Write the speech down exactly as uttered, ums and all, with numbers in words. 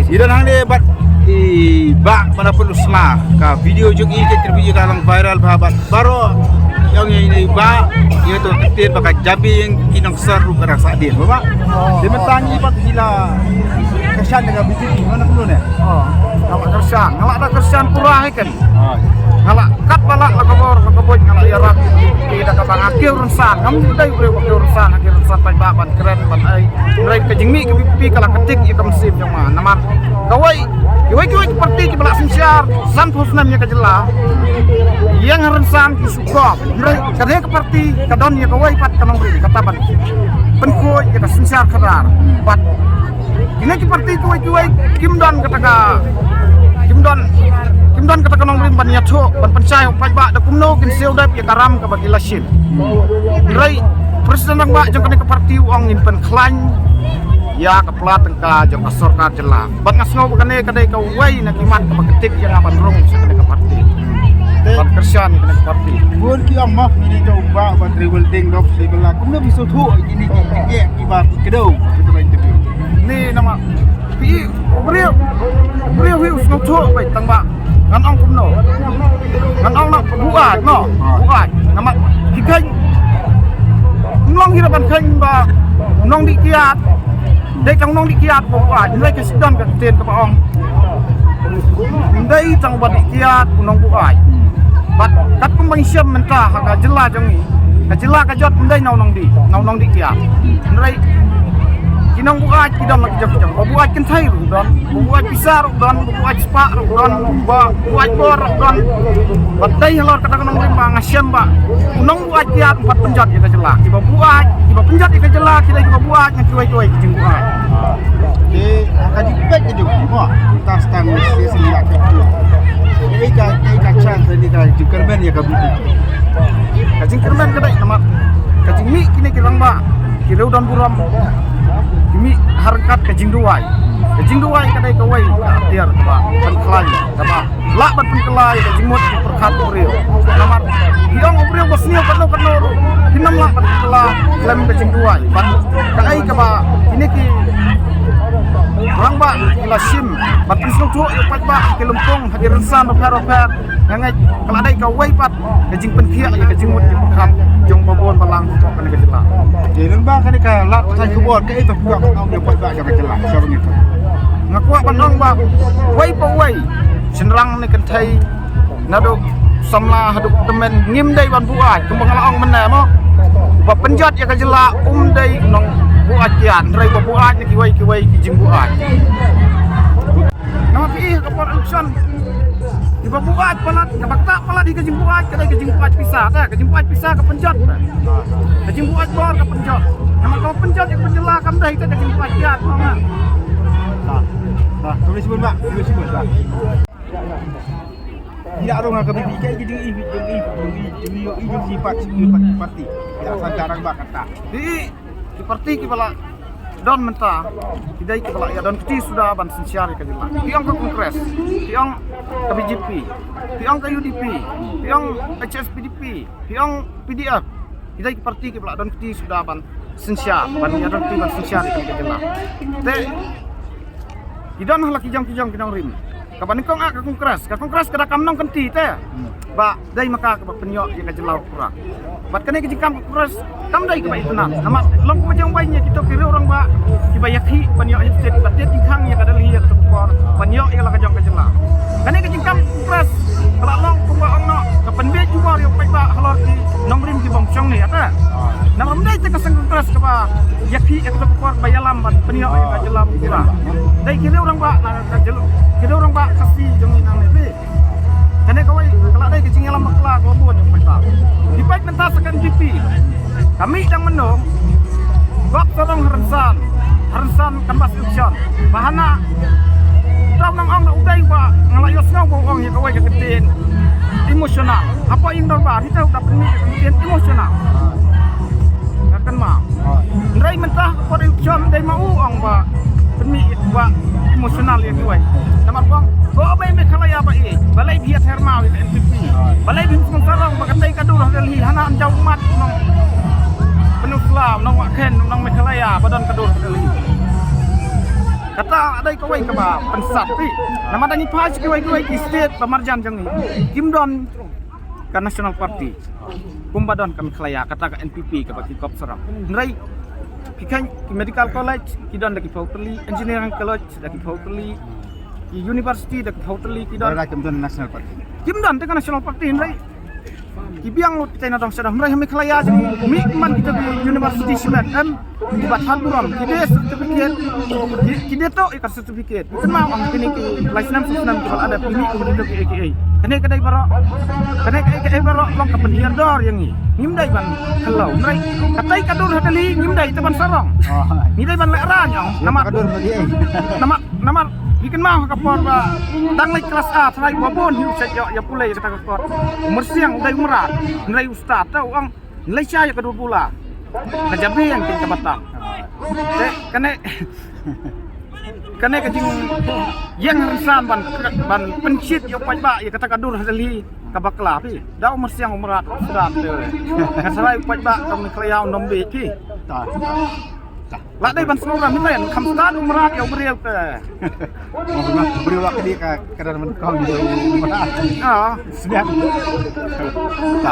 I don hangne bad i Bah Manapun Usla, ka video jong i ka interview ka long viral bha bad baroh ïa ngi ne i Bah, ïa to ktien ba ka jabieng ki nongsor ruh ka dang sah dien, Bah. Te mynta ngi bad i la kyrshan da ka B J P, mana kumno ne? Oh, nga la kyrshan, nga la da kyrshan pura hi kan. Nga la kat ba la, la ka bor, la ka bor, nga la ïarap ïa ka ba nga kiew rynsan, ngam dei briew ba kiew rynsan, nga kiew rynsan paidbah ban kren ban ai. Hynrei ka jingmih ka B J P ka la ktik ïa ka mynsiem jong nga. Namar kawei, kiwei kiwei ki parti kiba la synshar sanphew snem ïa ka jylla, ïeng ha rynsan ki shu kop. Hynrei ka dei ka parti ka don ïa kawei pat ka nongrim, kata ban pynkhuid ïa ka synshar khadar. Bad kine ki parti kiwei kiwei kim don kata ka, kim don, kim don kata ka nongrim ban ïathuh, ban pynshai ha u paidbah da kumno kin siew dep ïa ka ram kaba ki la shim. Hynrei President Rangbah jong kane ka parti u ong ngin pynkhlaiñ ïa ka pla tyngka jong ka sorkar jylla. Bad nga sngew ba kane ka dei kawei na ki mat kaba ktik ïa nga ban rung sha kane ka parti, ban kyrshan ïa kane ka parti. Bun ki ong ma, ngi dei jong u Bah, ban tribal ding dok, tribal la. Kumno phi sngewthuh ïa kine ki, ki, kiba ki kdew, kiba interview? Ni namar phi, u briew, u briew hi u sngewthuh beit, tang ba ngan ong kumno? Ngan ong na buaid, no? Buaid. Namar ki kheiñ, ym long hi ruh ban kheiñ ba u nongdih kiad dei tang u nongdih kiad ba buaid. Hynrei ka sdang ka ktien kaba ong ym dei tang ba dih kiad u nongbuaid. Bad katkum ba ngi shem mynta ha ka jylla jong ngi, ka jylla ka jot ym dei na u nongdih, na u nongdih kiad. Hynrei ki nongbuaid ki don la ki jong ki jong. Ba buaid kynthei ruh don, ba buaid pisa ruh don, ba buaid spah ruh don, ba buaid bor ruh don. Bad dei halor kata ka nongrim ba nga shem ba u nongbuaid kiad um pat pynjot ïa ka jylla. Kiba buaid, kiba pynjot ïa ka jylla ki dei kiba buaid na kiwei kiwei ki jingbuaid. Te ha ka jingpeit ka jong mo, mynta stang shisha ïa ka. Dei ka, dei ka chance, dei ka jingkyrmen ïa ka B J P. Ka jingkyrmen ka dei namar ka jingmih kine ki rangbah ki riew don burom, ki mih ha ryngkat ka jingduwai. Ka jingduwai ka dei kawei ka atiar kaba pynkhlaiñ, kaba lah ban pynkylla ïa ka jingmut jingpyrkhat u briew. Namar ki ong u briew ba sniew katno katno ruh, phin ym lah ban pynkylla khlem ka jingduwai. Bad kaei kaba kine ki rangbah ki la shim ban pynsngewthuh ïa u paidbah ha ki lympung, ha ki rynsan bapher bapher, nga ngeit ka la dei kawei pat ka jingpynkhiah ïa ka jingmut jingpyrkhat jong babun balang hapoh kane ka jylla. Te lyngba kane ka lad pathai khubor, kaei ba phi kwah ban ong ïa u paidbah jong ka jylla, sha ba ngin. Nga kwah ban ong ba uwei pa uwei, shynrang ne kynthei, naduh samla haduh tymmen, ngim dei ban buaid. Kumba nga la ong mynne mo, ba pynjot ïa ka jylla um dei nongbuaid kiad, hynrei ba buaid na kiwei kiwei ki jingbuaid. Namar phi ïohi ha ka por election, kiba buaid palat, kaba ktah palat ïa ka jingbuaid ka dei ka jingbuaid pisa, te ka jingbuaid pisa ka pynjot, te ka jingbuaid bor ka pynjot. Namar kaba pynjot ïa ka jylla kam dei te ka jingbuaid kiad mo. Ïa rong ha ka B J P, ka jingïohi, jingïohi, jingïohi, jingïohi parti, jingïohi parti. Ïa, sa ka rangbah kata. Ki parti kiba la don mynta ki dei kiba la ïa don kti suda ban synshar ïa ka jylla. Phi ong ka Congress, phi ong ka B J P, phi ong ka U D P, phi ong H S P D P, phi ong P D F. Ki dei ki parti kiba la don kti suda ban synshar, ban ïa don kti ban synshar ïa ka jylla. Te ki don ha la ki jong ki jong ki nongrim. Kaba nyngkong ah ka Congress, ka Congress ka da kam nongkynti te. Ba dei ma ka kaba pynïoh ïa ka jylla u pura. Bad kane ka jingkam ka Congress kam dei kaba itynnad. Namar long kumba jong wei ïa kito ki riew rangbah kiba ïakhih ban ïoh ïa state, ba tied jingkhang ïa ka Delhi ïa kato ka por, ban ïoh ïa la ka jong ka jylla. Kane ka jingkam ka Congress ka la long kumba ong noh, ka pynbeit jubor ïa u paidbah halor ki nongrim ki bym shong ne ïa ta. Namar ym dei te ka seng Congress kaba ïakhih ïa kato ka por ba ïalam ban pynïoh ïa ka jylla u pura. Dei ki riew rangbah na ka jylla, ki riew rangbah Khasi jong ngi nangne te. Kane kawei ka la dei ka jingïalam bakla kaba bun ïa u paidbah. Ki peit mynta sa ka N P P ka mih dang mynno, Gop sarong ha rynsan, ha rynsan canvass election. Ba hana uta u nang ong da u dei ba nga la ïohsngew ba u ong ïa kawei ka ktien emotional. Hapoh ïing dorbar hi te u da pynmih ïa ka ktien emotional. Nga kynmaw. Hynrei mynta ka por election dei ma u ong ba pynmih ïa ka emotional ïa kiwei. Namar ba ong, ko bai Meghalaya ba ïeit, balei phi ïather maw ïa ka N P P? Balei phim sngewsarong ba katei ka dur ha Delhi, hana yn jaw ummat u nong Peninsula, u nong Wahkhen, u nong Meghalaya ba don ka dur ha Delhi. Kata dei kawei kaba pynsat phi. Namar da ngi phai sha kiwei kiwei ki state ba marjan jong ngi, kim don ka National Party kumba don ka Meghalaya, kata ka N P P kaba ki kop sarong. Hynrei phi kheiñ ki medical college ki don da ki phew tylli, engineering college da ki phew tylli, ki university da ki phew tylli ki don. Lada kim don National Party, kim don te ka National Party, hynrei ki biang lut kita na dong sha dong. Hynrei ha Meghalaya jong ngi mih man kita ki university shimet, em, kiba thad burom, ki dei certificate, ki, ki dei to ïa ka certificate. Kynmaw ong kine ki lai snem, saw snem kiba la dep, ki mih kum kita ki A K A. Kane ka dei baroh, kane ka A K A baroh long ka pynhiar dor ïa ngi. Ngim dei ban khlaw. Hynrei katai ka dur ha Delhi ngim dei te ban sarong. Oh. Ngi dei ban lehraiñ ong. Namar ka dur ha Delhi. Namar, namar phi kynmaw ha ka por ba dang leit klas ar, trai ba bun hi u shet ïoh ïa pule ïa kata ka kot. U Myrsiang u dei u mrad, hynrei u stad te u ong, leit shai ïa ka dur bula. Ka jabieng kin ka batang. Te kane, kane ka jingïeng rynsan ban, ban pynshit ïa u paidbah ïa kata ka dur ha Delhi ka bakla phi. Da u Myrsiang u mrad u stad te. Ka sarai u paidbah ka Meghalaya u nym bit phi. Ta, ta, ta. La dei ban sngewrem hi, kham stad u mrad ïa u briew te. Mo, u briew la ka dei ka, ka dang man kong ïa u mrad. Ah. Sniang. Ta.